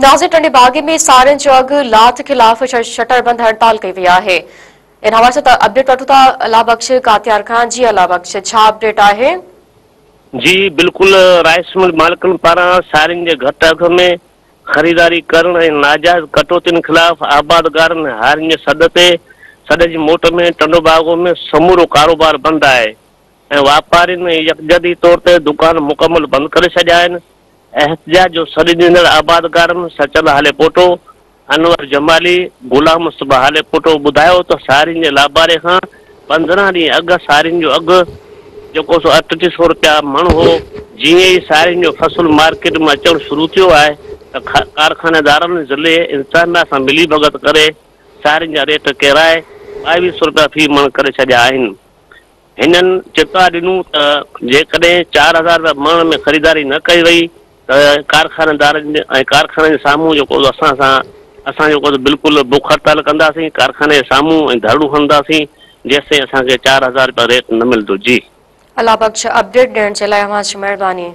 ناظرين ٽنڊي باگي ۾ سارين جو اگهه لاٿ خلاف شٽر بند هڙتال ڪئي وئي آهي. ان حوالي سان اپڊيٽ وٺون ٿا الله بخش ڪاتيار کان جي الله بخش ڇا اپڊيٽ آهي؟ جي بلڪل رائيس مل مالڪن پاران سارين جي گهٽ اگهه ۾ خريداري ڪرڻ ۽ ناجائز ڪٽوتين خلاف آبادگارن ۽ هارين جي سڏ تي سڏ جي موٽ ۾ ٽنڊوباگو ۾ سمورو ڪاروبار بند آهي ۽ واپارين يڪجهتي طور تي دڪان مڪمل بند ڪري ڇڏيا آهن. احتجاج جو سڏ ڏيندڙ آبادگارن سچل هاليپوٽو، انور جمالي، غلام مصطفيٰ هاليپوٽو ٻڌايو ته سارين جي لاباري کان 15 ڏينهن اڳ سارين جو اگهه جيڪو سو 38 سئو رپيا مڻ هو، جيئن ئي سارين جو فصل مارڪيٽ ۾ اچڻ شروع ٿيو آهي ته ڪارخانيدارن ضلعي انتظاميا سان ملي ڀڳت ڪري سارين جا ريٽ ڪيرائي 22 سئو رپيا في مڻ ڪري ڇڏيا آهن. هنن چتاء ڏنو ته جيڪڏهن 4000 رپيا مڻ ۾ خريداري نه ڪئي وئي ته ڪارخانيدارن ۽ ڪارخاني جي سامهون جيڪو اسان سان اسان جيڪو بلڪل بک هڙتال ڪنداسين ڪارخاني جي سامهون ۽ ڌرڻو هڻنداسين جيستائين اسان کي 4000 رپيا ريٽ نه ملندو جي. الله بخش اپڊيٽ ڏيڻ جي لاء اوهان جي مهرباني.